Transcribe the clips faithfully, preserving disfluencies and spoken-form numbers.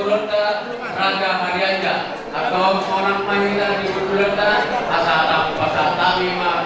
Raja Harianja, atau sonang ma hita di Gundulanta, asa tahu pasal kami ma.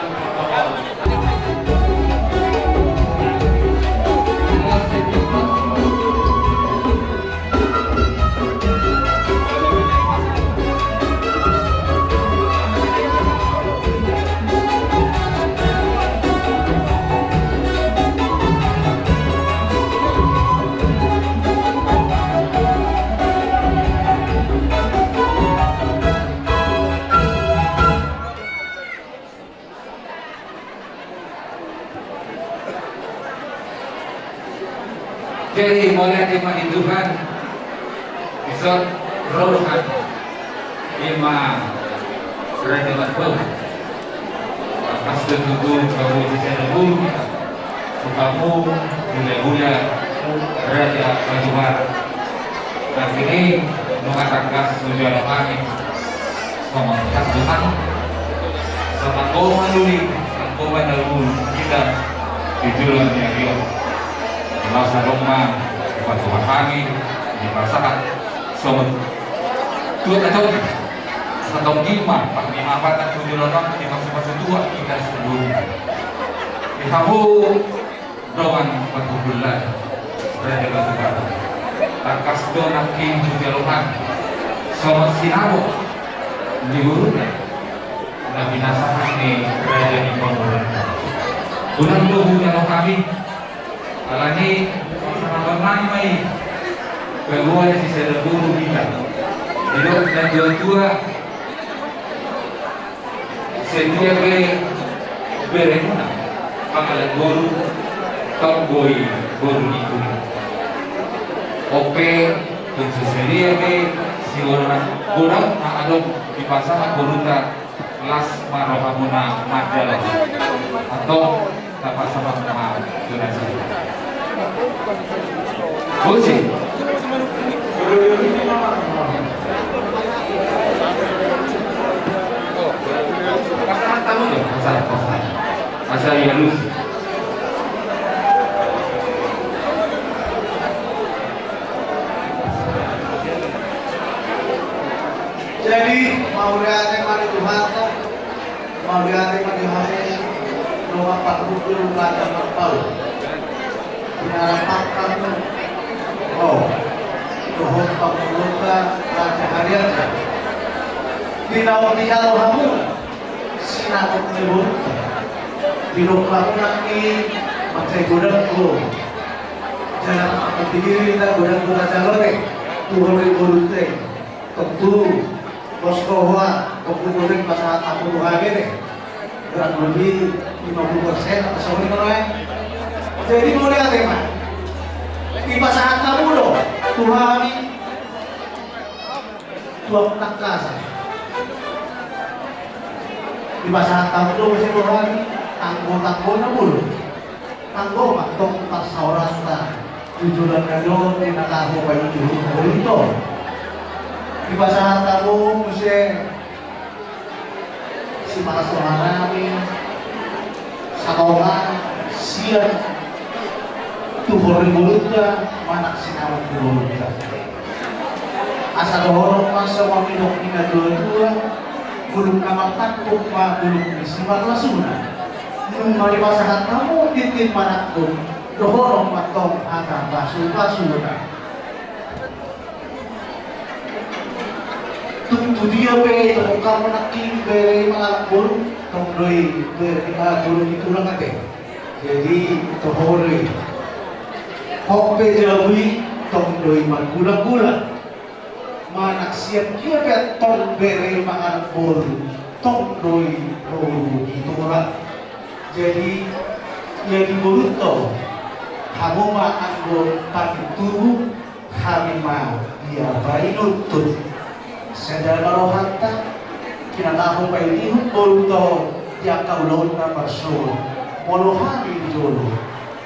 Jadi, mauliate ma di Tuhan, dison ro do hami. Ima raja Marpaung. Pas do tutu hamu sisada boru hita. Hamu hulahula Raja Batubar. Nangkin i nunga tangkas hujalo hami. Songon tanggoman, songon tanggoman uli, tanggoman na umur hita di joloan ni ari on. Laos adong ma dipasahat hami, dipasahat songon tua na tonggi. Asa tonggi ma, panggimat na tu joloan on, dipasupasu tua hita saluhutna. Di hamu dongan parhundul, Raja Batubar. Tangkas do nangkin hujalo hami songon sinamot ni boruna na pinasahat ni raja ni parhundulanta. Unang do hujalo hami, alani i, songon nami ma i, paboa sisada boru hita. Didok natuatua, sadia pe beremuna mangalap boru, tong do i boru ni tulang. On pe, tung so sadia pe sigodang na adong dipasahat borunta, las ma rohamuna manjalo. Antong, tapasahat ma tu nasida. Musik. Pasahat hamu do, pasahat, pasahat. Asa dialusi. Jadi, mauliate ma di Tuhanta. Mauliate ma di hamu, dongan parhundul Raja Marpaung. Di na rap hamu, o, dohot pangulunta Raja Harianja. Di na hujalo hamu sinamot ni borunta. Didok hamu nangkin mansai godang do. Jala mangkatihon hita godang do na jalo, tu hori borunta i. Tontu, bos, roha, tontu godang pasahat hamu tu hami, kurang lebih lima puluh persen atau songon i ma roha i. Jadi, mauliate ma. Dipasahat hamu do tu hami, tu hami tangkas. Dipasahat hamu do muse tu hami, tanggo-tanggo na molo. Tanggo ma antong parsaoranta, tu joloan ni ari on, di na laho paihutihut borunta on. Dipasahat hamu muse sipalas roha nami, satonga sian tuhor ni borunta, manang sinamot ni borunta. Asa dohonon ma songon nidok ni natuatua, bulung na martangkup ma bulung ni simarlasuna. Nunga dipasahat hamu tintin marangkup, dohonon ma antong hata pasupasuna. Tung tu dia pe ito, hamu nangkin bere mangalap boru, tong do i bere, ah, boru ni tulang ate. Jadi, toho do i. Hot pe jabu i, tong do i margulanggulang. Manang sian dia pe antong bere mangalap boru, tong do i boru ni tulang. Jadi, ia di borunta on, hamu ma anggo patuduhon, hami ma ia panuntut. Sada ma rohanta, di na laho paihutihut borunta on di angka ulaon na marsogot. Molo hami di jolo,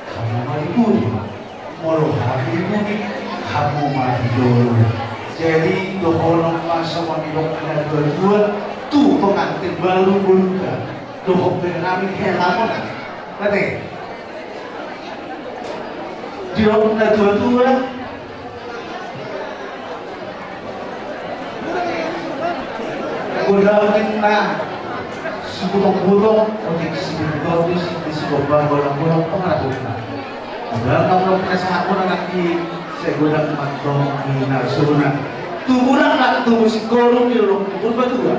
hamu ma di pudi. Molo hami di pudi, hamu ma di jolo. Jadi, dohonon ma songon nidok ni natuatua, tu pengantin baru borunta. Dohot pe nami hela mona. Ate. Didok natuatua, Godang ninna sibutong-butong, otik sibutong-butong, di sibutong-butong, godang-godang pangarahutna. Godang-godang pangarahutna, nangkin sai godang mantong di na suna. Tubuan anak tubu singkoru di lorong tubu batua.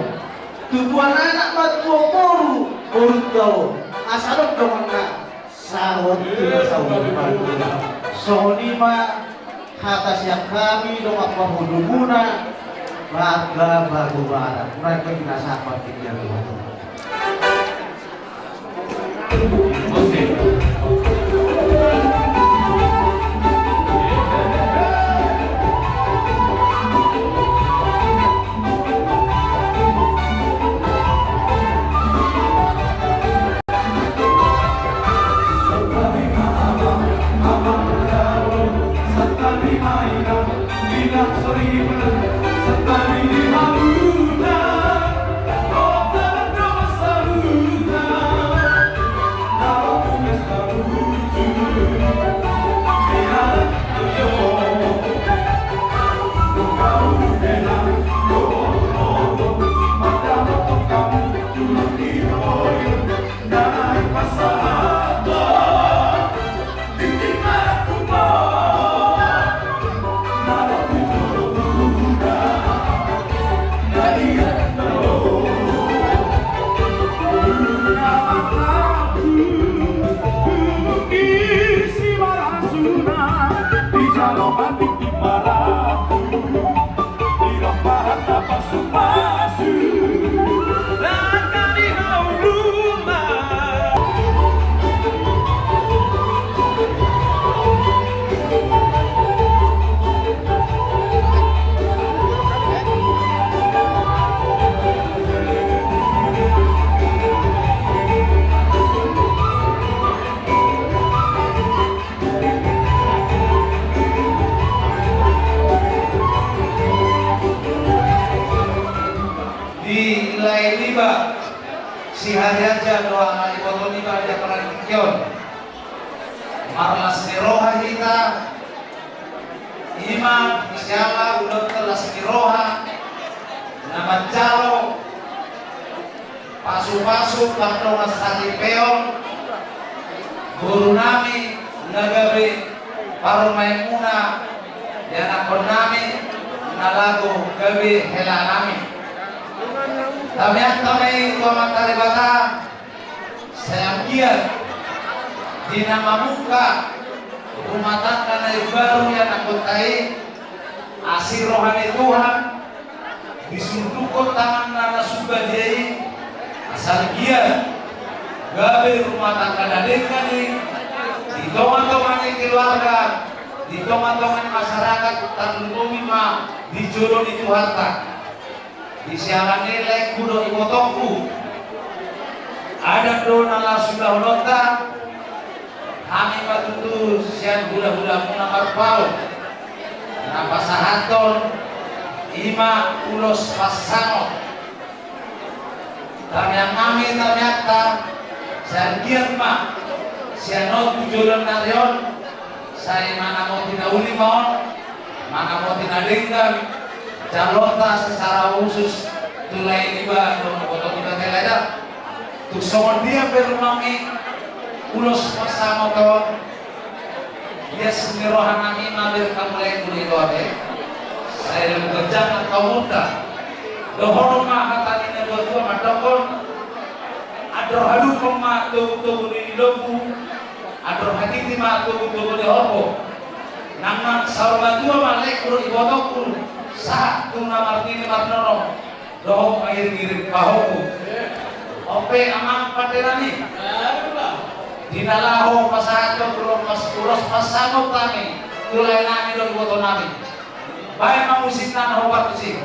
Tubuan anak ma tubu boru, boru tau. Asa dong donganna. Saut tu na saut batua. Songon i ma hata sian hami dongan pahundulmuna, Bangga Batubara. Mulai pe binasahan tinggal di Batubara. Di lae niba, sihari aja dohot iboto niba di apala tingki on. Marlas ni roha hita, ima siala ulaonta las ni roha, na manjalo pasupasu pardongansaripeon boru nami na gabe parumaenmuna, ianakhon nami na laho gabe hela nami. Tamiang tamiang tu Amanta Debata, sai anggiat di na mamungka rumah tangga na imbaru ianakhonta i, asi roha ni Tuhan, disundukhon tanganna na sumbadia i, asa anggiat gabe rumah tangga na denggan i, di tongatonga ni keluarga, di tongatonga ni masyarakat, tarlumobi ma di jolo ni Tuhanta. Di siala ni laengku dohot ibotongku, adat do na laos hulahulanta, hami ma tutu sian hulahulamuna Marpaung na pasahathon ima ulos pansamot. Tamiang nami, tamiangta, sai anggiat ma sian on tu joloan ni ari on, sai manamoti na uli ma on, manamoti na denggan, jaloonta secara khusus tu lae niba dohot iboto niba, hela da. Tung songon dia pe rumami ulos pansamot on, ias ni roha nami ma berka mulai tu dia dope, sai lam ganjang angka umurta. Dohonon ma hata ni na tuatua mandokkon, andor halumpang ma togutogu ni lombu, andor hatiti ma togutogu ni horbo. Nangnang saur matua ma laengku dohot ibotongku, sahat tu na marnini marnono dohot mangiringiring pahompu. On pe amang pande nami, di na laho pasahathon ulos pas, ulos pansamot nami tu lae nami dohot iboto nami. Baen ma musikna na hombar tusi.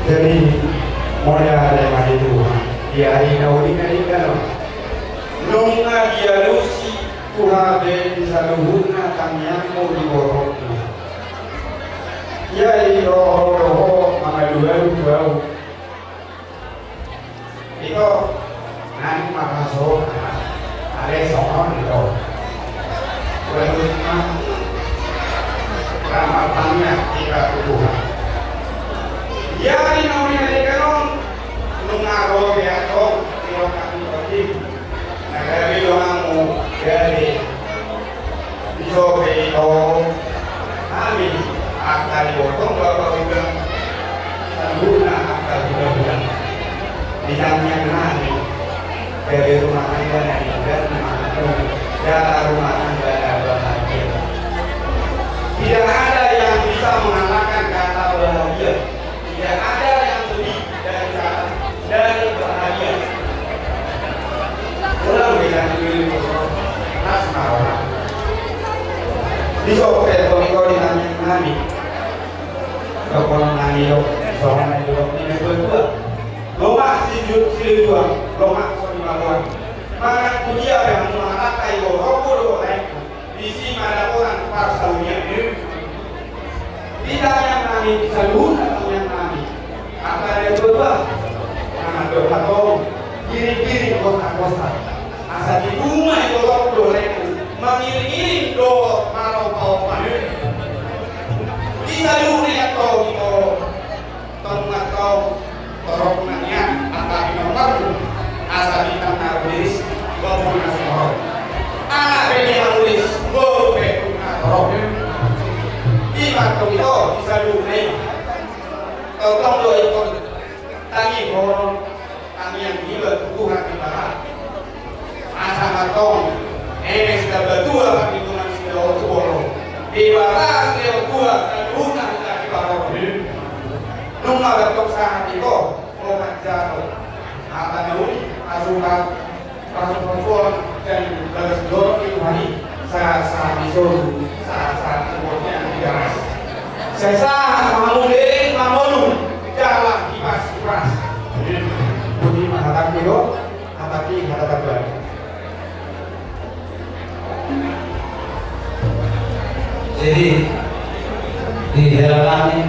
Jadi, mauliate ma di Tuhan, di ari na uli na denggan on. Nunga dialusi Tuhan be di saluhutna tangiangmu di borokna. Ia i roho-roho mangalualu bau. Ito, nang marhaso, ale songon ito. Udah terus mah, ramal tangnya kita tubuhan. Ya, di nauni na denggan on, nunga ro be antong, di rongkapmu tadi. Na gabe donganmu, gabe. Di so pe ito, hami, angka di botong bapa ugang, saluhutna angka ugang-ugang. Di tangiang nami, gabe rumah tangga na denggan, jala rumah tangga na bahagia. Tidak ada yang bisa mengalahkan kata bahagia. Tidak ada yang lebih dari kata, dari bahagia. Ulang dengan diri, ras maroha. Di so pe tong ito di tangiang nami. Dohonon nami do, songon na nidok ni natua-tua. Lomak si ju-, si juang, lomak so di mabuang. Mangan tu dia pe hamu mangalangkai, borokku dohot laengku. Disi ma dapotan parsaulian. Di tangiang nami, di saluhutna tangiang nami. Angka na dua-dua. Nang adong hatong, giring-giring, kosta-kosta. Asa di rumah i dohot dohot laengku. Mangiring-iring dohot marompa-ompa. Di saluhutna i antong, ito. Tong antong, torop na nian, angka pinomparmu, asa bintang na rumiris, gomur na sumorop. Anak pe di hamuris, boru pe na torop. Ima tong ito, di saluhutna i. Tongtong do ingkon tangihon. Tangiang iba tu Tuhan Debata. Asa ma tong, eme sitamba tua, parlindungan silehon tu borok. Debata silehon tua, saluhutna hita diparorot. Nunga ba tong sahat ito, o manjalo. Hata na uli, pasupasu, pasupasu, dan bagas dohot di Tuhan i. Sahat-sahat ni solu, sahat-sahat ni solu, yang tiga ras. Sahat-sahat ma hamu di mangolu, jala hipas-hipas. Boti ma hatangki do, hatangki hata tabuan. Jadi, di hela nami,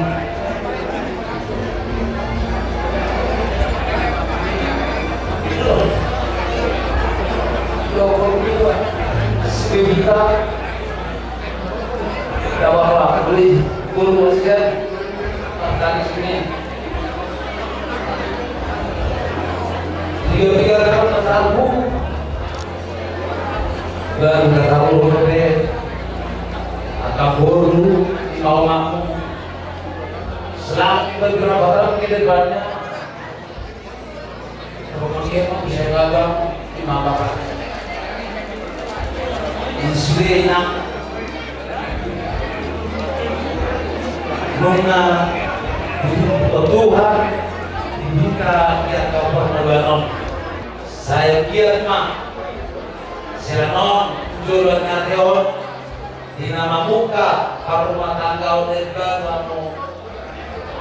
Bebita, tidak apa-apa, beli guru usia, tadi sini. Tiga-tiga dapat tertaruh. Baru tertaruh, angka boru, mau mampu. Selang beberapa tahun ke depannya, pokoknya bisa gagal di mama. Di sini, nunga, o Tuhan, di hita, ia kau pernah banom. Saya kian ma, silanon, jolo nyate on. Di na mamungka parrumatanggaon ni rohamuna,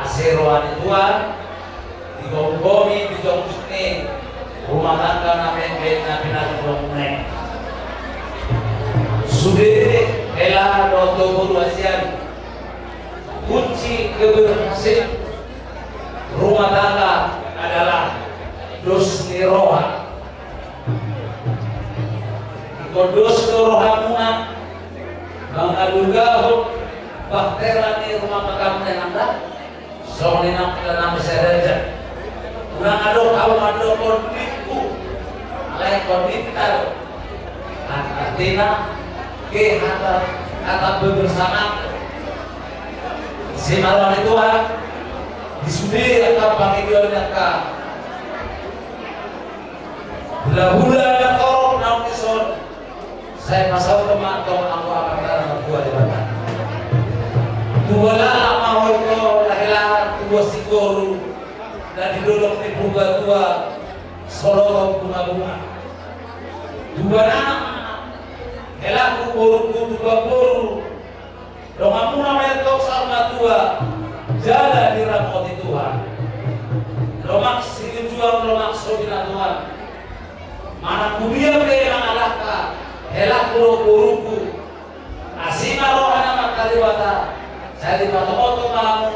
asa roha ni Tuhan digomgomi, dijongjongi rumah tangga na pengge na pinatupa muna i. Sude hela dohot boru, hasian, kunci keberhasilan rumah tangga adalah dos ni roha. Ingkon dos do rohamuna mangalugahon bahtera ni rumah tanggamuna, nang da? Songon i nang hita na masaraja. Unang adong ahu mandok konditku, alai kondit do. Artina, ke hata, hata bebersamaan. Asa ma roha ni Tuhan, di sude angka pangidoan ni angka Hulahula na torop naung dison, sai pasaut ma antong angka amanta na martua Debata. Tua laklak ma ho ito, na hela tua siboru, na di dolok ni Purbatua, soloton bungabunga. Tua na, hela tu borungku, tua boru, donganmuna ma antong saur matua, jala diramoti Tuhan. Lomak silinjuang, lomak so binatuan. Manang tu dia pe mangalangka, hela tu borungku. Asi ma roha ni Amanta Debata, sai dipatongon ma hamu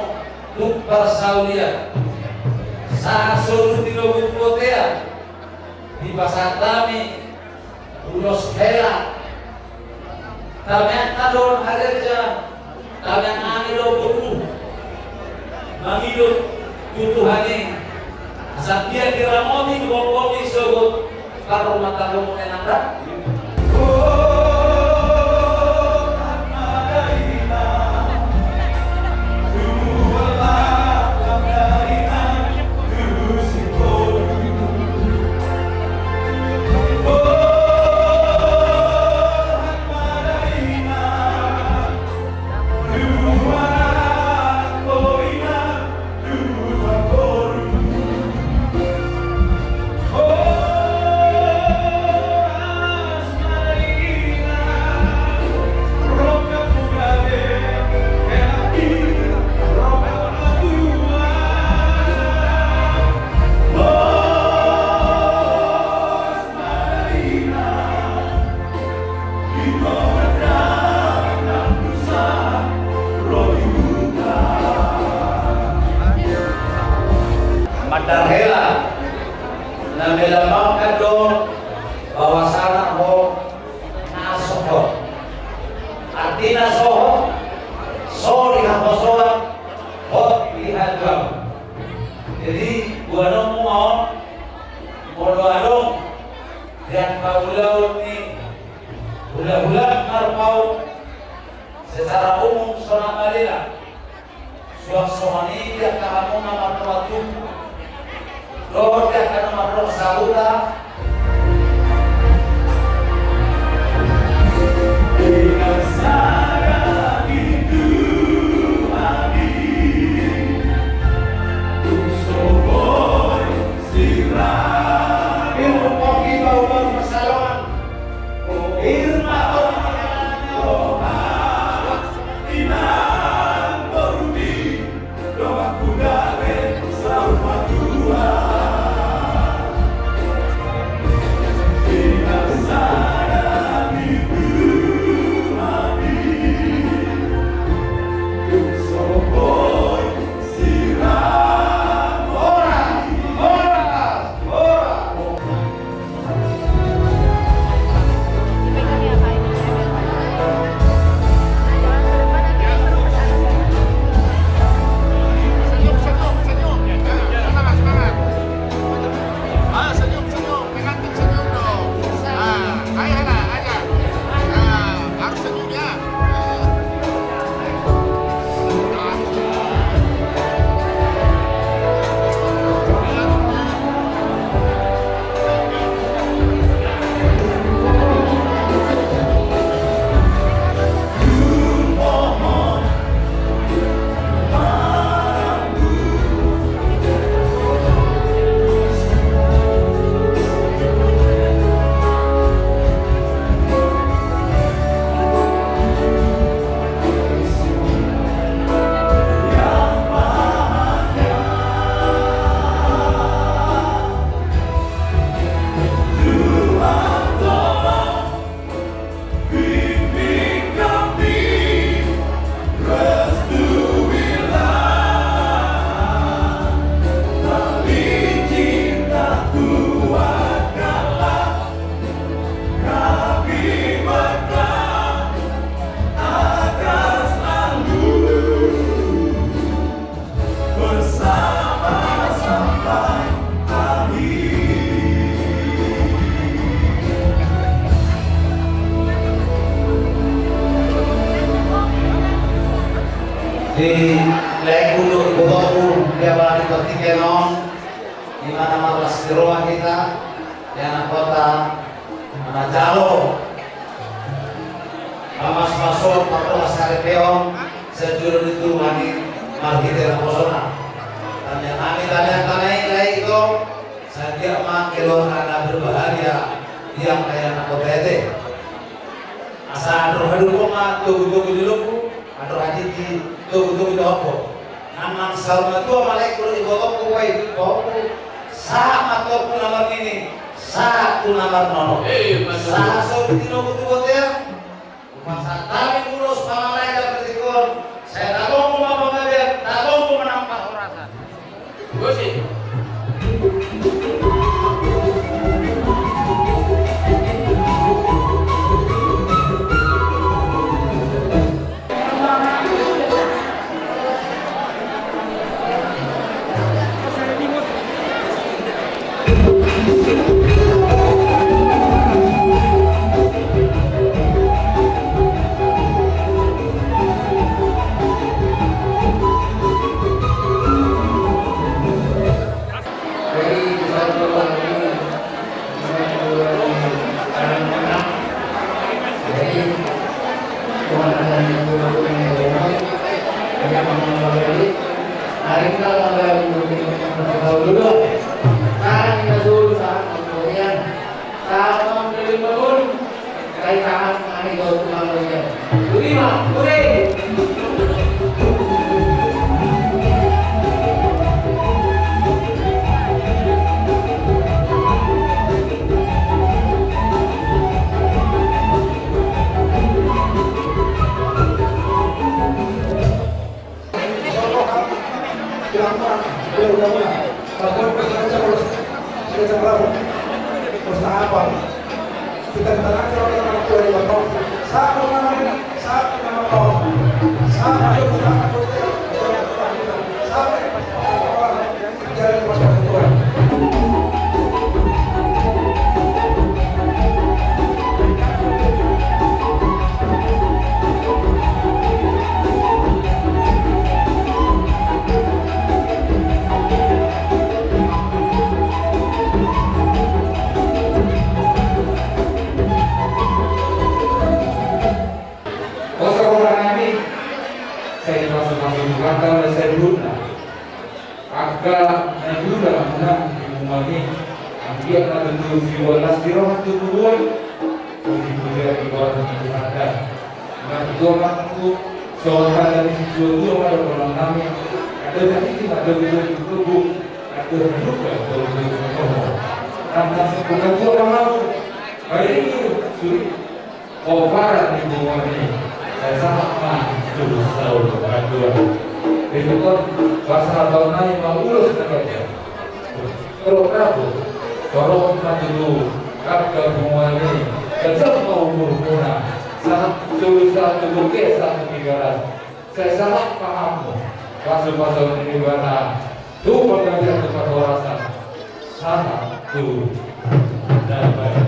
tu parsaulian. Sahat solu di lobi tu bontean, dipasahat hami ulos hela. Tamiang adong hareja, tamiang angin do boru. Mangido tu Tuhan i, asa dia diramoti tu bongbong i sogot parrumah tangga muna nang da. Mandar hela na melambangkan do bahwasana ho na sohot. Artina sohot, so di haposoan, hot di hatuaon. Jadi, boanonmu ma on, molo adong di angka ulaon ni hulahula marpaung, secara umum sonang malelak. Suang songon i di angka hamu na marnoa tubu dohot di angka na marnoa sahuta. Di laengku dohot ibotoku, di abang di partingkian on, di mana marlas ni roha hita, Di anak kota, anak jalo pamasumasuon, pardongan saripeon, sian jolo ni Tuhan i marhite naposona. Tangiang nami, tangiang tanai lai ito, sadia ma keluarga na berbahagia di angka anak kota ete. Asa andor hadumpang ma togutogu ni lombu, andor hatiti togutogu ni horbo. Nang saur matua ma lae ingkon ibotongku, paihutongku, sahat ma toruku na marnini, sahat tu na marnono. Eh, betul. Sahat so di tinogu tu bontean. Hupasahat hami ulos pangalahi na tingkos on. Sai tagomgom ma panggabean, tagomgom ma nang parhorasan. Jadi, bisa dua hari, bisa dua hari, sekarang menang. Jadi, Tuhan akan menghibur, menghibur. Jadi, apa mau beli? Hari ini kalau beli, beli, beli, beli, beli, beli. Sekarang kita suruh saat kemudian, sama beli bangun. Kai tahan, ani gol tukang lo ya. Budi ma, Budi. Osa roha nami, sai dipasupasu Tuhanta ma saluhutna. Angka na niula muna di punguan i, anggiat ma tutu sibolas ni roha tu tubuan, pujipujian di goar ni Tuhanta. Martua ma tutu, songon hata ni situatua ma dohonon nami, andor hatiti ma togutogu, andor halumpang tolu togu ni roha. Nang sipungka tua ma hamu, mairingi surik. Pomparan ni punguan i, sai sahat ma tu saur matua. Didok on, pasahaton nami ma ulos na ganjang. Torop rabu, torop ma tutu angka punguan i, ganjang ma umurmuna, sahat tu, sahat tu bangke, sahat tu Tigaras. Sai sahat ma hamu, pasupasuon ni Debata, tu panggabean tu parhorasan, sahat tu na baen.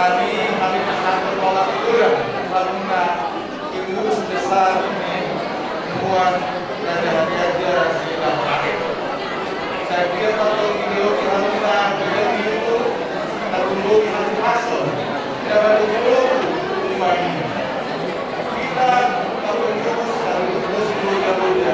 Hami, hami pasahathon horas tu hamuna pengurus besar ni Muan Raja Hariaja Silaban. Sai piga partondion ni hamuna, piga ni itu, tarlumobi hamu hason, piga baru jolo, umani. Hita, tarlumobi, tarlumobi, tarlumobi, tarlumobi.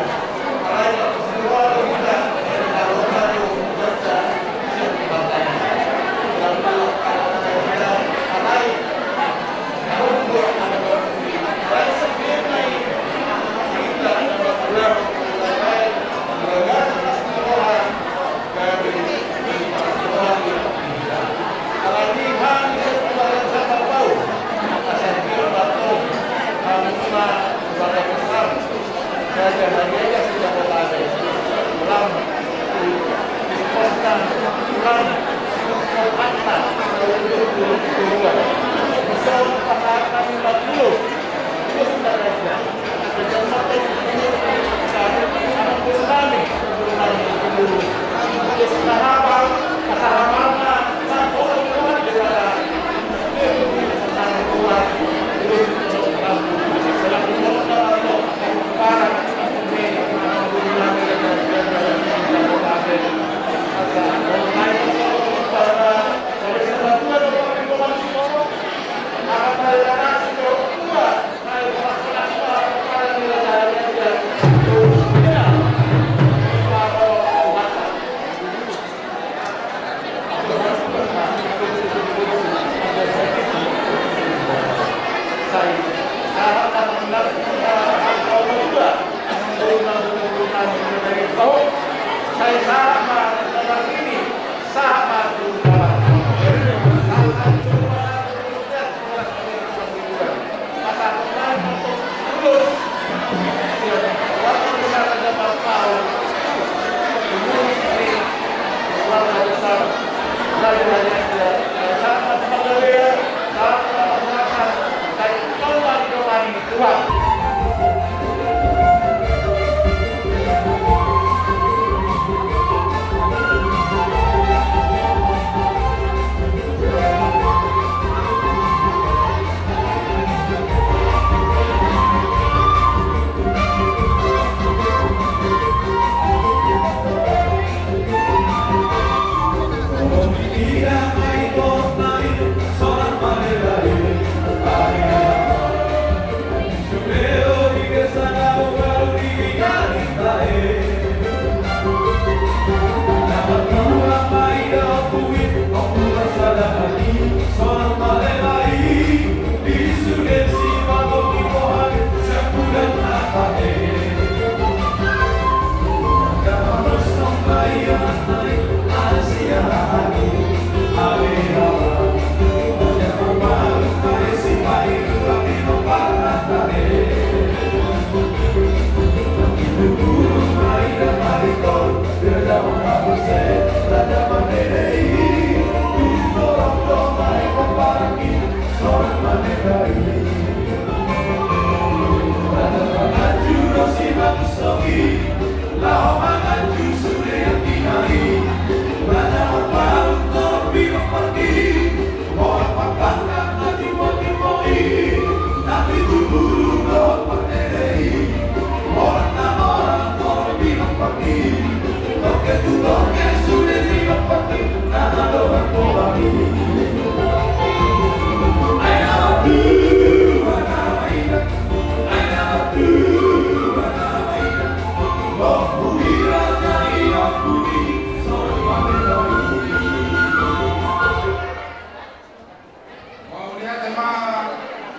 Mauliate ma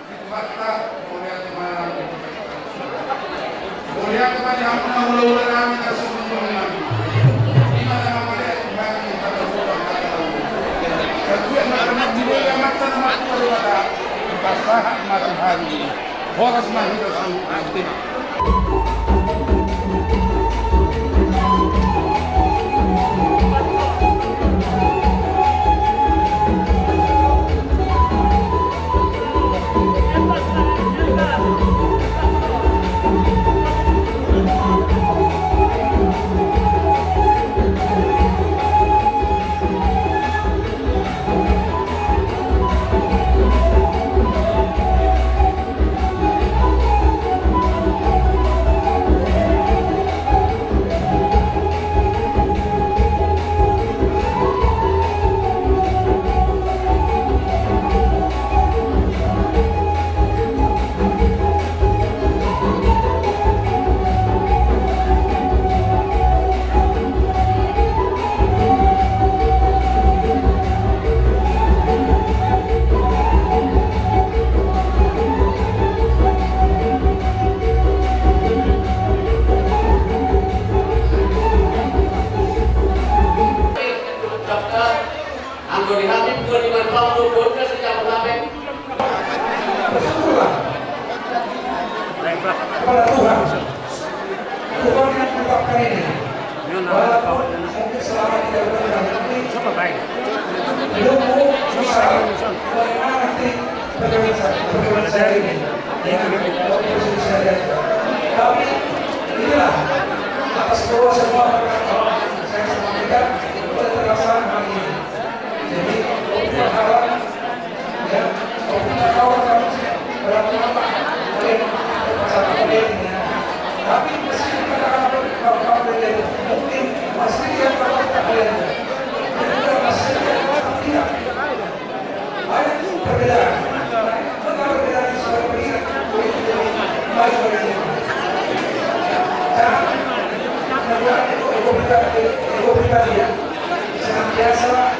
di Tuhanta, mauliate ma. Mauliate ma di hamuna hulahula nami na sumurung nami. Ima na mauliate ma di hata Tuhan, hata Tuhan. Satuan ma di amanta na martua Debata, pasahat ma tu hami. Horas ma hita saluhutna. Mungkin selama tiga bulan terakhir ini, belum bisa bagaimana nanti perkembangan saya ini. Ya, kalau posisi saya. Tapi inilah, atas bawah semua perkara saya sampaikan, boleh terlaksana hari ini. Jadi, berharap, ya, kita tahu kan berapa lama kalian berpacaran, ya. Tapi meskipun kata-kata berapa lama, mungkin masih dia kata kalian. Jadi, masih dia kata tidak. Banyak perbedaan. Maka perbedaan itu sebagai pengingat. Baik bagi kita. Jangan, jangan ego, ego pribadi, ego pribadi, ya. Senantiasa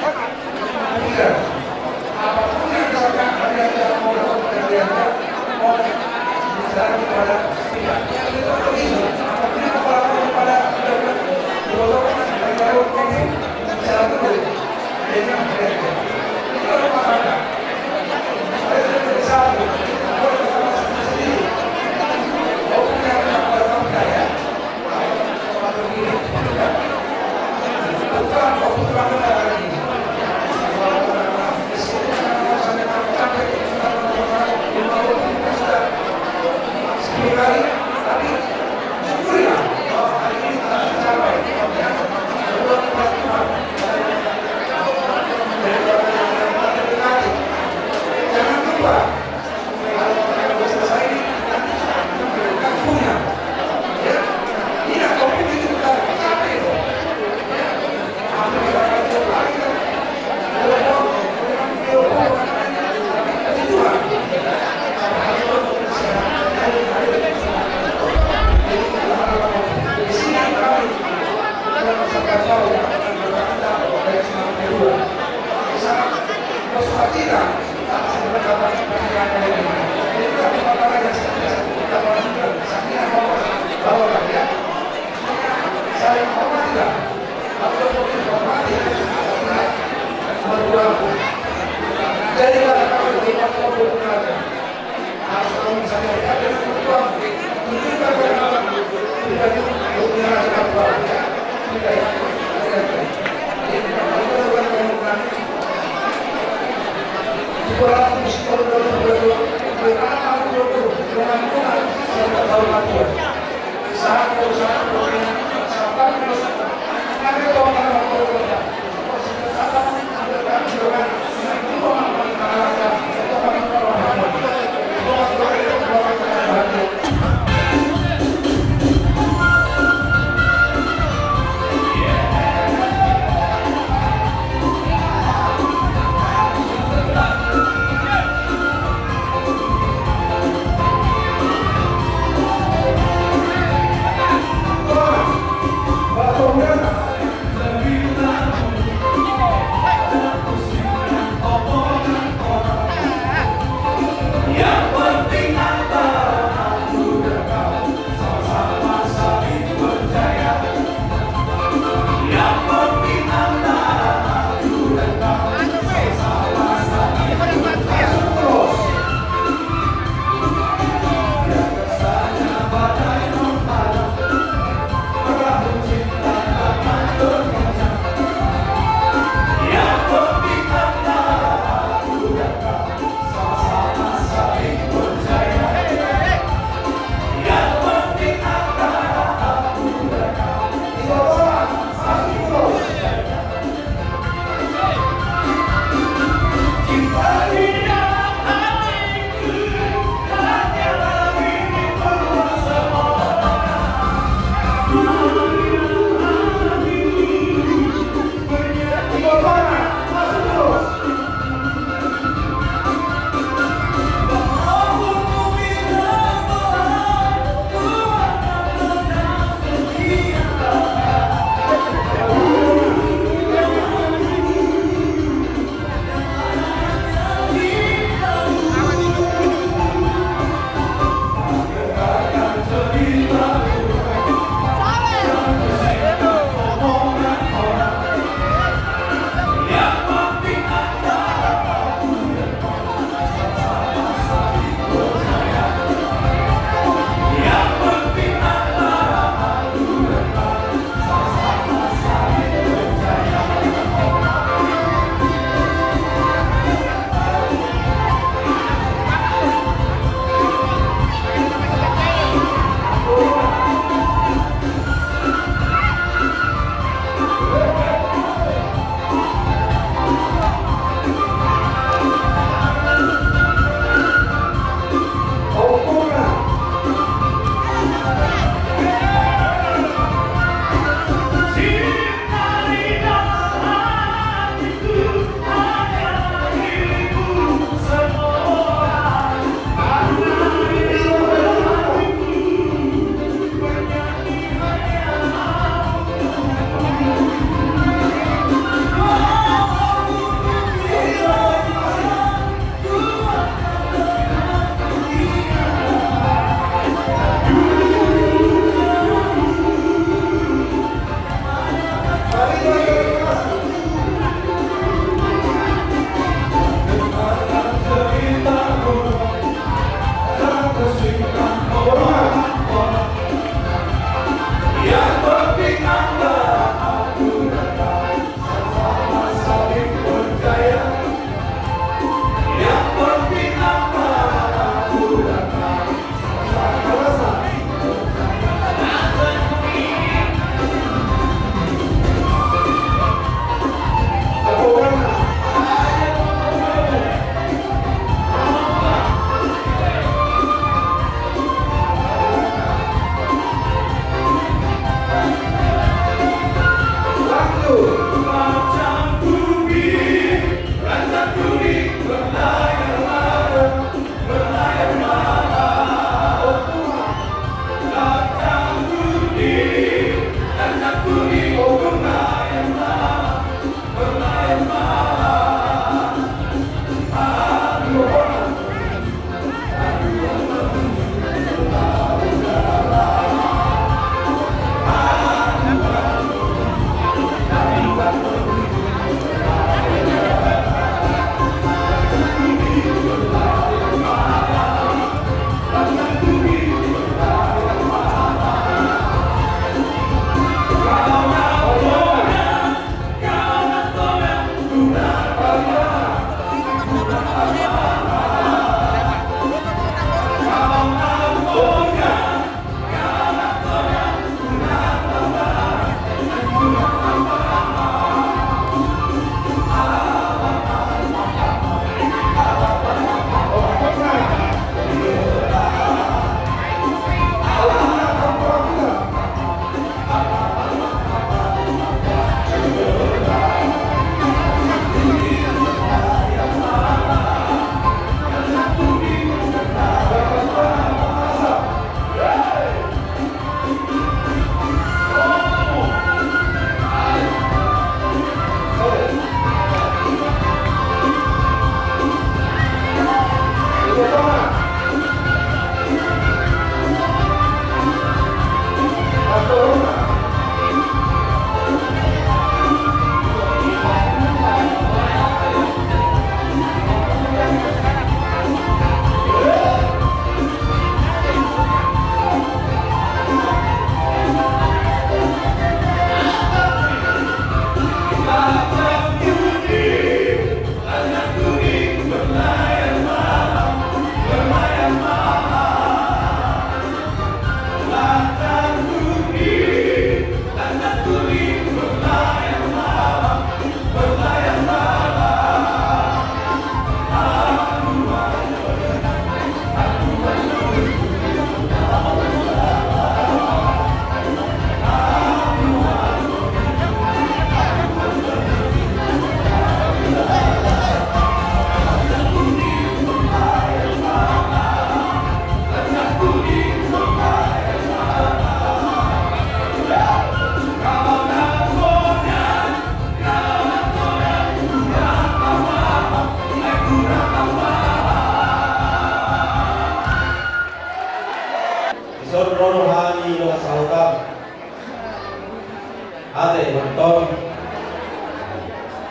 Tong,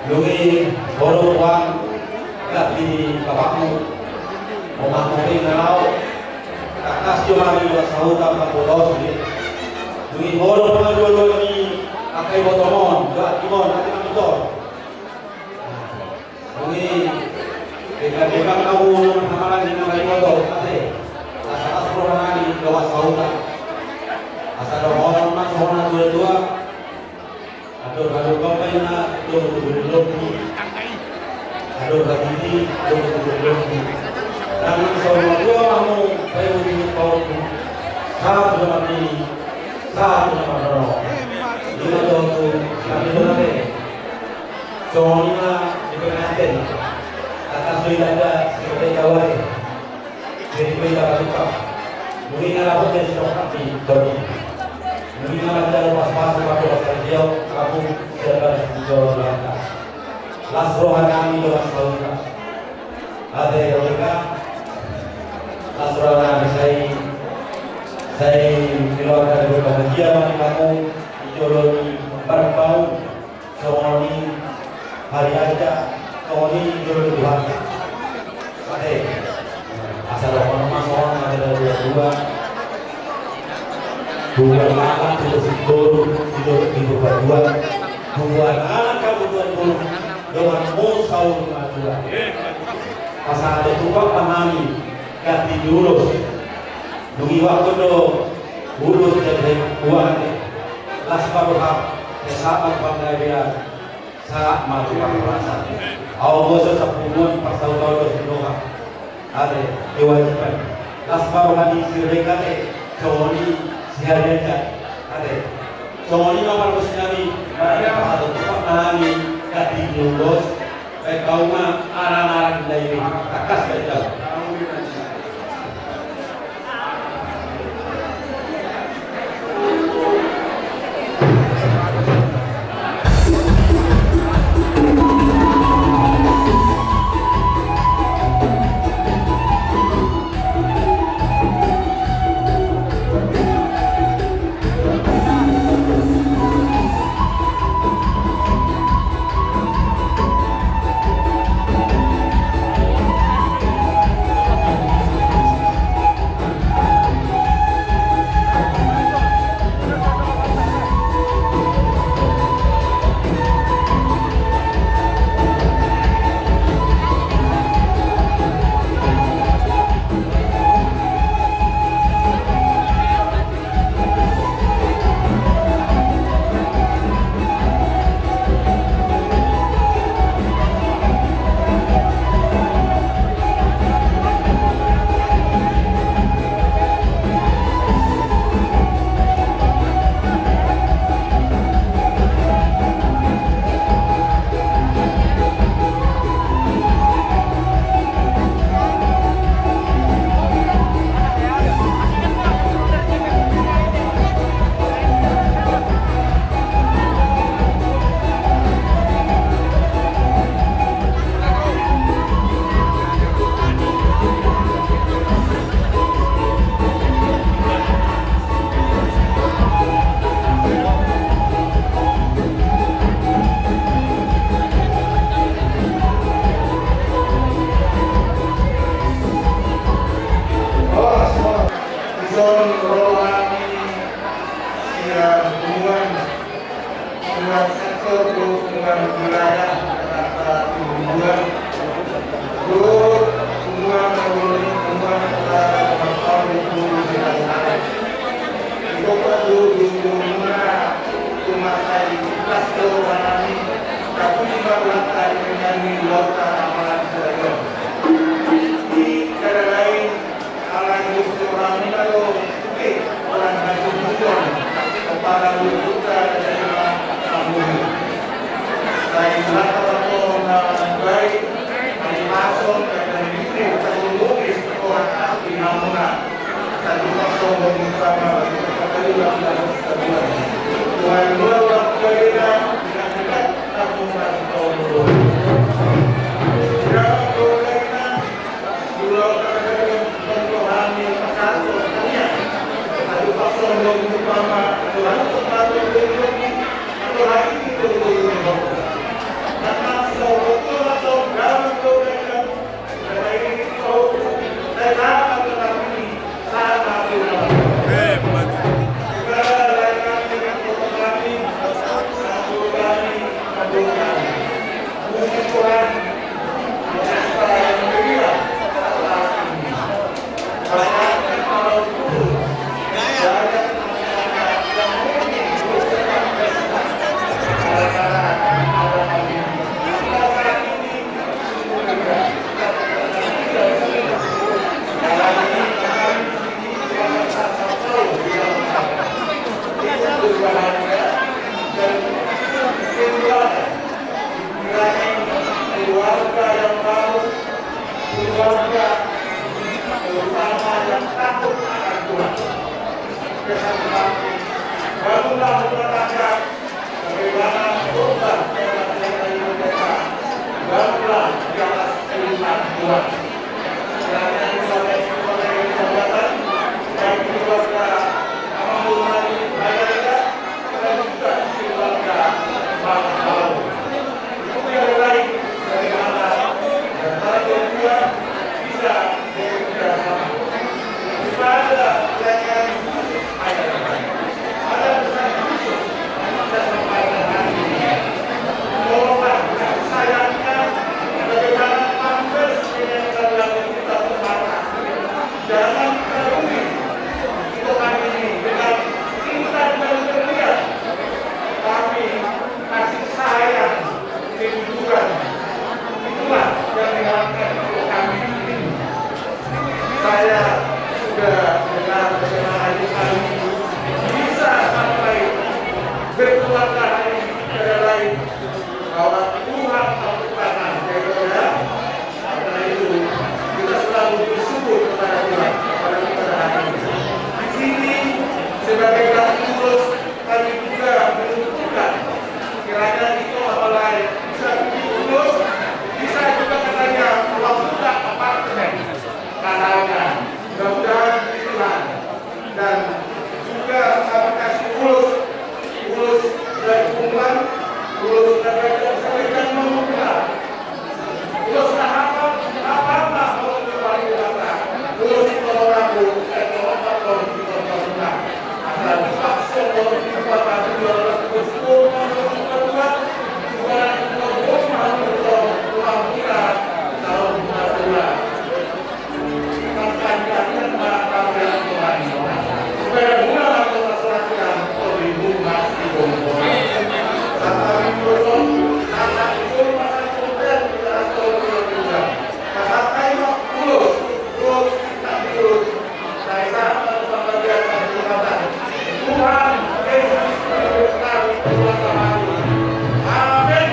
dung i, boru, tulang, ganti ni bapakmu, omakmu pe na laho. Tangkas jo ma di luat sahuta, pambotos i. Dung i, boru, tulang, dua-dua ni angka ibotom on, dua, timon, nanti kami tol. Dung i, bebas-bebas hamu na marhahamaranggi, na mariboto, ate. Asa las roha nami di luat sahuta. Asa dohonon ma songon na tua-tua. Andor halumpang ma inna, dohot tu lombu. Andor hatiti, dohot tu lombu. Nang so matua ma hamu, paihut-ihut pahompu. Sahat tu na marnini, sahat tu na marnono. Ima dohot tu hami do na pe. Songon i ma di pengantin. Tangkas do i dada, sipata i gawa i. Jadi pe i dapot upah. Mungkin ngarapot jadi sidok tapi, tapi. Mungkin ngarapot jadi pas-pas, upah dohot sadia, kampung, siapa di jolo belakang. Las roha nami di luat sahuta. Ate, ate, ka. Las roha nami, sai, sai keluarga di berbahagia ma di kampung, di jolo ni Barbau. Songon i hari aja, songon i jolo Tuhan. Ate, asa dohonon ma songon na ate, dua-dua. Dua lalat, dua sindur, dua, dua dua. Dua lalat, dua dua. Donganmu saur matua. Asa ate, tupak ma hami, ganti ni ulos. Dung i waktu do ulos jadi uang. Las ma roha, esa ma panggabean. Sahat ma tu parhorasan. Ahu boso sampulu pasaut ahu do siroha. Ate, kewajiban. Las ma roha ni Siregar ate, songon i si Harianja. Ate, songon i ma pargonsi nami, barang pasaut tu pangkalan ni kati di ulos, baik kau ma arang-arang di lain. Tangkas baik kau. Dison roha ni sian punguan, punguan sektor dohot punguan wilayah Jakarta Timur dua, dohot punguan, punguan Jakarta Timur dua. Di kota dua dua dua muna, cuma sai ikhlas do roha nami, tapi di bawah tadi dengan di luar tanah malam saya. Di kada lain, alai Gusti Amang i ma do suke, alai na tujuan, kepala luhut huta dari Tambun. Sai lata lato na baik, ai pasong, dan ide, teknologi, sekolah, di hamuna. Satu pasong, dan utama, bagi kita kali, dan Tuhan, Tuhan, Tuhan, Tuhan, Keluarga, terutama yang takut akan Tuhan. Pesan kami, bangunlah rumah tangga sebagaimana khotbah yang dilakukan di Jakarta. Bangunlah di atas firman Tuhan. Kiranya keluarga ini, keluarga yang bersahabatan, baik keluarga Amang Boru Manalu, Ayah Ida, dan juga keluarga Bang Paul. Yang lain, bagaimana, dan para keluarga bisa bekerja sama. Pada pelayanan khusus, ada, ada pesan khusus, kita sampaikan hari ini. Tolonglah kasih sayangnya, bagaimana Pampers dengan keluarga kita terbatas. Jangan diketahui, kita kami ini dengan intan dan berlian, tapi kasih sayang, kejujuran, itulah yang diharapkan untuk kami ini. Saya sudah dengar bagaimana Ibu Ani bisa sampai berkeluarga hari ini, tiada lain bahwa Tuhan mampukan, ya, Ibu, ya. Karena itu, kita selalu bersyukur kepada Tuhan pada, pada hari ini. Di sini, sebagai Datu Ulos, kami juga mengumpulkan, kiranya itu apalagi bisa Datu Ulos, bisa juga katanya membuka apartemen. Katanya, mudah-mudahan di Tuhan. Dan juga kami kasih Ulos, Ulos dari Kumpulan, Ulos dari Raja Sekalian Mangkubila. Ulos na hata, hata na mau kembali kata. Ulos itu orang bu, saya tahu apa kalau kita pernah. Ada paksa kalau kita pernah dua ratus dua puluh dua, dua ratus dua puluh dua, dua ratus dua puluh dua, tahun dua belas. Tuhan Yesus Kristus. Amin.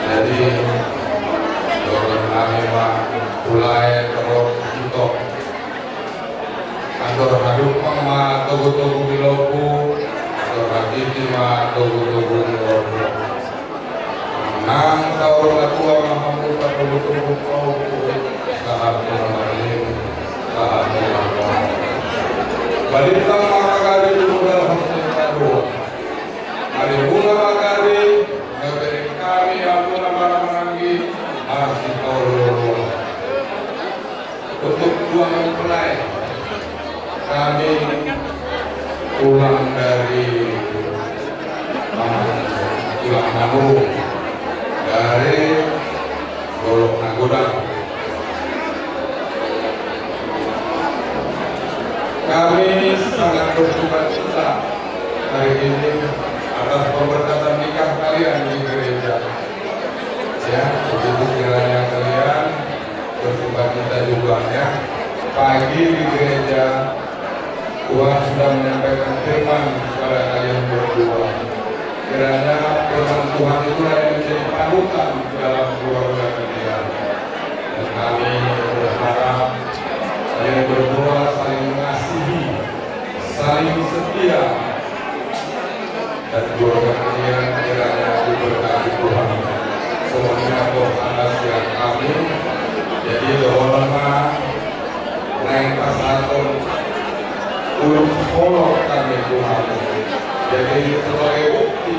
Jadi, dorong kami, Pak, mulai terus kita. Ma togutogu ni lombu, tor hatiti ma togutogu ni lombu. Nang saur matua ma hamu patogutogu lombu, sahat tu na marlin, sahat tu na marlin. Balintang ma pagari di modal hosting kadua. Ari muna ma pagari, gabe hami hamuna maramananggi, masih kau lolo. Untuk dua mempelai, kami pulang dari, ah, tulang Manurung, dari Dolok Nagodang. Kami sangat bersuka cita hari ini atas pemberkatan nikah kalian di gereja. Ya, begitu kiranya kalian bersuka cita juga, ya. Pagi di gereja, Tuhan sudah menyampaikan firman kepada kalian berdua. Kiranya firman Tuhan itulah yang menjadi panutan dalam keluarga kalian. Dan kami berharap kalian berdua saling mengasihi, saling setia, dan keluarga kalian kiranya diberkati Tuhan. Semuanya Tuhan kasih kami. Jadi doa ma naeng pasahathon ulos holong kami tu hamu. Jadi sebagai bukti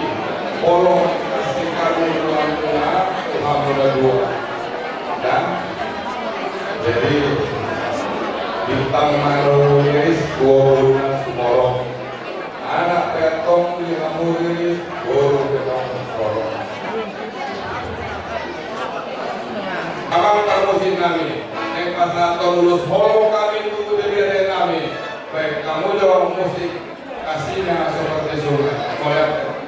holong kasih kami tu hamu, tu hamu na dua. Dan jadi bintang Manurung Iris, boru na sumolong. Anak pe antong di hamu Iris, boru pe antong sumolong. Amang parmusik nami, naeng pasahathon ulos holong kami tu debere nami. Baik, hamu jo musik kasina seperti sungai. Mauliate.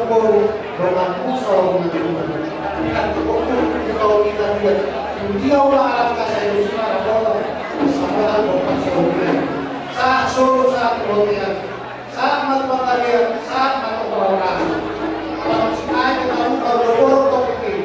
Boru, donganku saur matua. Kan tu boru, tu kau kita dia. Tu dia ulah alam kasai usi marah boru. Sama lah boru saur matua. Sahat Solo, sahat Pontianak. Sahat ma tu Pangkaribuan, sahat ma tu Purwakarta. Alam sinai kita buka boru topik ini.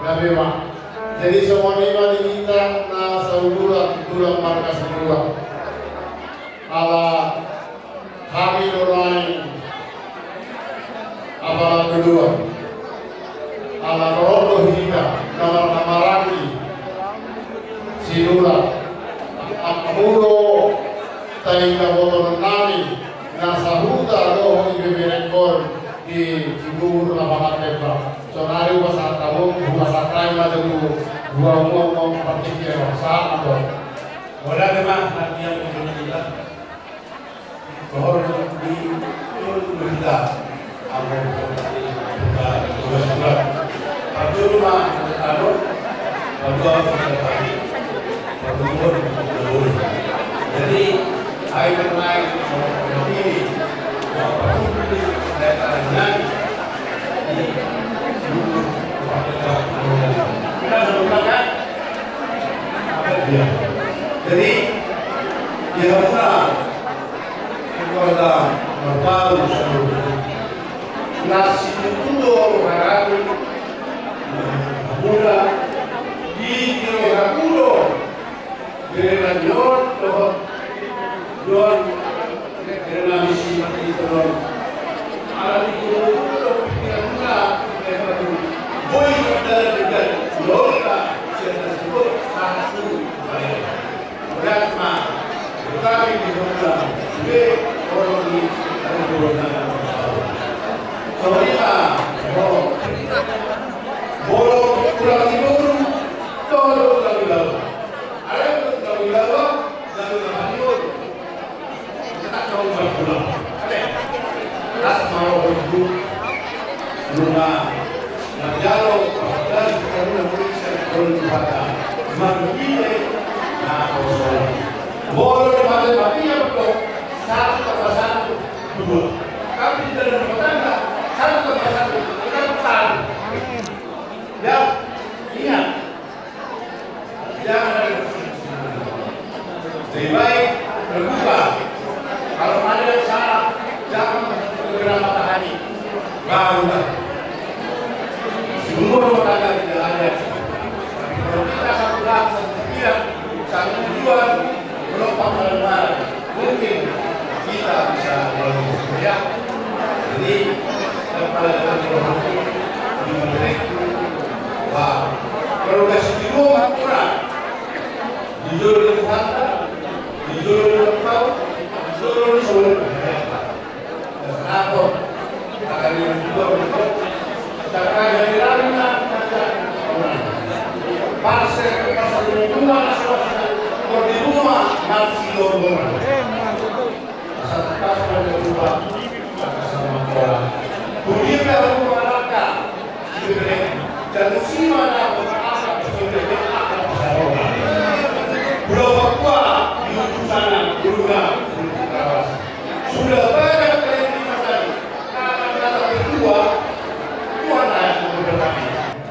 Gabe ma. Jadi songon i ma di hita na saudara, tulang marga Sibulan. Ala hami do naeng apala kedua. Ala torop do hita na marhamaranggi sinura. Molo taida botonon nami na sahuta dohot ibeberengkon di Cibubur lapangan tembak. Sonari hupasahat hamu, hupasahat hami ma tu hamu, hamu partingkian, sahat ma tu hamu. Holan ma hatian di Tuhan kita. Hormat di Tuhan kita. Amen. Tugas-tugas. Parjolo ma, parjolo ma, parjolo ma. Jadi, ayo bermain sama ini. Sama ini. Saya tangan. Ini. Kita sama kan? Iya. Jadi, ya, benar. Keluarga Marpaung seluruh. Na situtu do roha nami, na hamuna, di roha nami do, bere nami on dohot, dohot, bere nami si Martin on. Ala di roha nami do, pikiranmuna, bere nami, boi mardalan di roha nami, sian na situtu, satu, dua. Berat ma, kami di Bogor, sudah orang di, dari Bogor, dari Bogor. Sorry ma, oh. Bolo, pulang di Bogor, tolong kami bawa. Ada yang kami bawa, kami bawa di Bogor. Kita tahu bawa pulang. Ada. Las mau berdua. Nunga manjalo panggabean ni hamuna, molo sian Tuhanta, marhite naposo. Molo di matematika, betul, satu tambah satu, dua. Tapi di dalam rumah tangga, satu tambah satu tetap satu. Ya, ingat. Jangan ada. Lebih baik terbuka. Kalau ada yang salah, jangan segera patah hati. Barulah. Semua rumah tangga tidak ada. Tapi kalau kita satu hati, satu pikiran, satu tujuan, menumpang bareng-bareng, mungkin kita bisa melalui, ya. Jadi, kepala daerah di Bogor, wah, kalau kasih di rumah kurang, di jolo ni Tuhanta, di jolo ni Bapakta, di jolo ni Tuhan. Apa? Akan yang kedua, kita akan jadi lagi, nah, kita, nah. Pasal, pasal ini rumah, pasal di rumah, masih lowongan. Asa tangkas ma di rumah, tangkas ma di rumah. Tudia pe ahu mangalangka, di bere, dan musima na, ahu, ahu, ahu, ahu, ahu. Pulau Papua, di ujung sana, di ujung sana, di ujung Karawassi. Sudah banyak terjadi masalah. Karena kata berdua, Tuhan yang memberkati.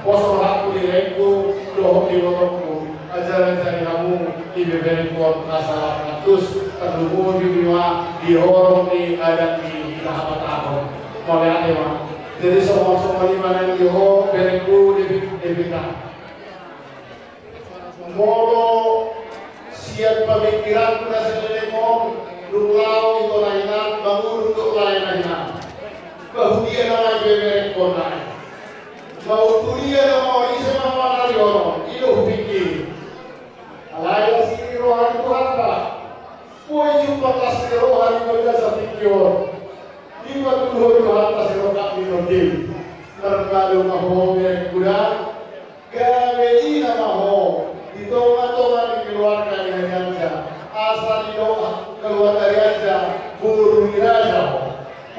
Pos rohangku di laengku, dohot di lolongku. Ibeberengkon na salah ratus, tarlumobi ma di horong ni adat ni hita Batak on. Mauliate ma. Jadi songon, songon i ma na di ho berengku di, di hita. Molo sian pamingkiranku na saleleng on, dung laho ito na hinan, mangurung dohot lae na hinan. Ba hudia nama ibeberengkon na i? Ba tu dia nama i? Ise nama na di horong i? Do hupingkiri. Alai las ni roha ni Tuhanta. Boi jumpang las ni roha di bagasan tingki on. Dipatuduhon Tuhanta sirongkap ni tondim. Tarpadu ma ho berengku da. Gabe ina ma ho di tonga-tonga ni keluarga ni Harianja. Asa didok keluarga Harianja boru ni raja ho.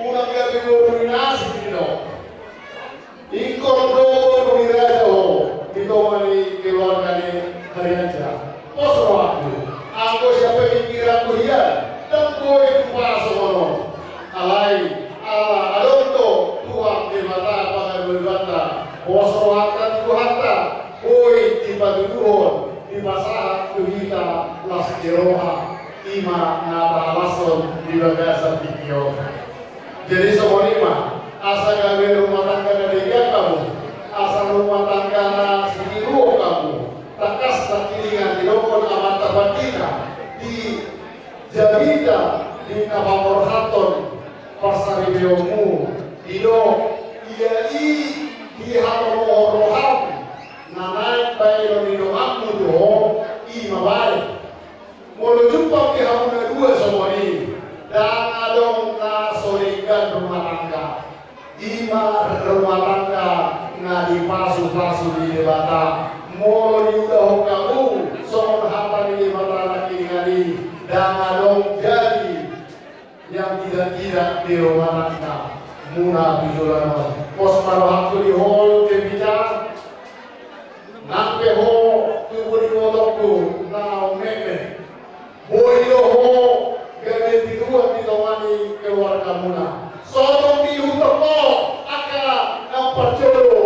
Unang gabe boru ni nasib didok. Ingkon do boru ni raja ho di tonga ni keluarga ni Harianja. Pos rohangku, anggo sian pamingkiranku hian, ndang boi hupasahat songon on. Alai ala adong do Tuhan Debata Pangalualuanta, pos rohanta di Tuhanta, boi dipatuduhon, dipasahat tu hita las ni roha. I ma na tahalashon di bagasan tingki on. Jadi songon i ma, asa gabe rumah tangga na denggan hamu, asa rumah tangga na sitiruon hamu, tangkas nangkiningan didokkon Amanta Pandita di jamita di na paborhathon parsaripeonmu, didok, ia i di hatomohon roham na naeng baenon ni donganmu tu ho, i ma baen. Molo jumpang di hamu na dua songon i, ndang adong na so denggan rumah tangga. I ma rumah tangga na dipasupasu ni Debata. Molo diulahon hamu songon hata ni Debata nangkiningan i, ndang adong jadi yang tidak-tidak di rumah tangga muna tu joloan on. Pos ma rohangku di ho, Pevita. Nang pe ho tubu ni ibotongku na ummeme, boi do ho gabe tiruan di tonga ni keluargamuna. Sotung di huta ho angka na parjolo.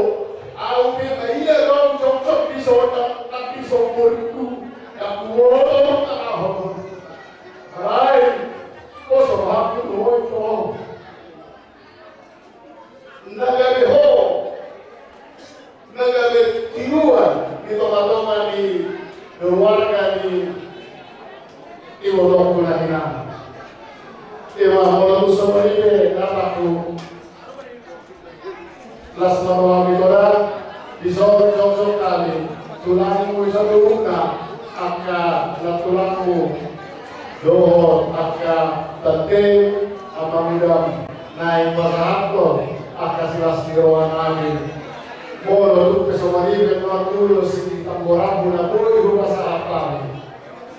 Au pe na ia do jongjong di son, nang di son borungku, nang huboto nang ahu. Alai pos rohangku tu ho, tu ho. Na gabe ho, na gabe tiruan di tonga-tonga ni keluarga ni ibotongku na hinan. Ima molo tu songon i pe, na paku. Las ma rohami tu ho da. Dison jongjong hami, tulangmu saluhutna, angka nantulangmu dohot angka tantem, amangudam, naeng pasahathon angka silas ni roha nami. Molo tung pe songon i pe, nuaeng ulos sian tanggorangmu na boi hupasahat hami.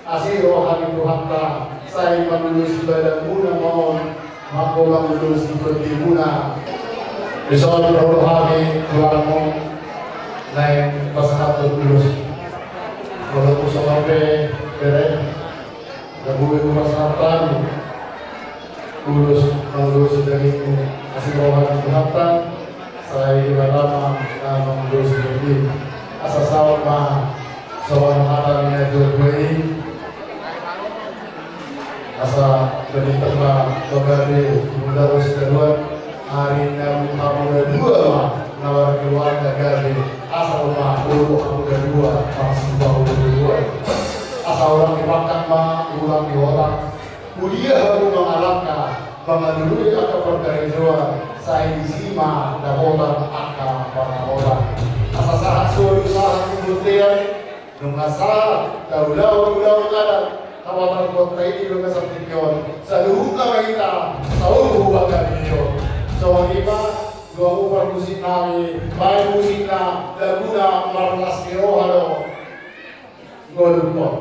Asi roha ni Tuhanta, sai mangulosi badanmuna ma on, mangko mangulosi tondimuna. Dison ro hami tulangmu, naeng pasahathon ulos. Molo tung songon i pe, bere, na boi hupasahat hami ulos mangulosi dagingmu. Asi roha ni Tuhanta, sai Debata ma na mangulosi tondim. Asa saut ma songon hata ni natuatua i, asa balintang ma pagabe muna ro sitadoan. Ari na hamu na dua ma na markeluarga gabe, asa ma olo hamu na dua marsipaolo-oloan. Asa holan ni pangkat ma, holan ni otak. Hudia hamu mangalangka, mangalului angka parkarejoan, sai disi ma dapotan angka pangamotan. Asa sahat solu sahat ni bontean, nunga sahat taulahon ulaon adat, habatahonta i di bagasan tingki on, saluhutna ma hita saur matua di on. Songon i ma, dua mu parmusik nami, baen musikna, laguna Marlas ni Roha do. Godung on.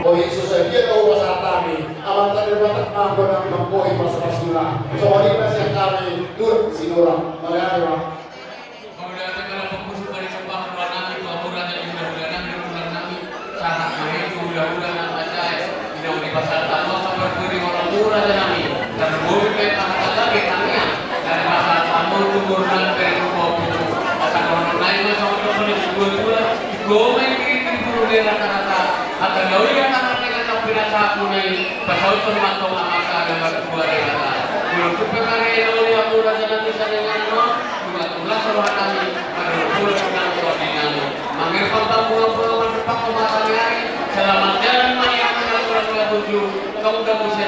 O Jesus, sadia do hupasahat hami, Amanta Debata, na godang manggohi pasupasuna. Songon i ma sian hami, turpuk sinurat. Mauliate ma. Mauliate ma, ala pangkusup bani sombah roha nami tu hamu raja ni hulahula nami, raja ni hulahula nami, sahat ma i tu hulahula na manjae di naung dipasahat hamu asa marpudi rohamu raja nami. Tarlumobi pe pangkatatan tangiang na dipasahat hamu tu boru nami, bere ni Ompu, asa dohonon nami ma songon dohonon ni natuatua: Ingkon ma i di boru ni raja-raja, asa gabe ia tangan dengan na pinasahatmuna i, pasauthon ma antong amanta na martua Debata. Molo tung pe marende hamu raja nami sian inganan on, nunga tulas roha nami, molo tung pe marende hamu. Mangirpang pambuang-buang, mandok pangkomasan ni ari, selamat jalan ma i hamu na mula-mula tuju, tong do muse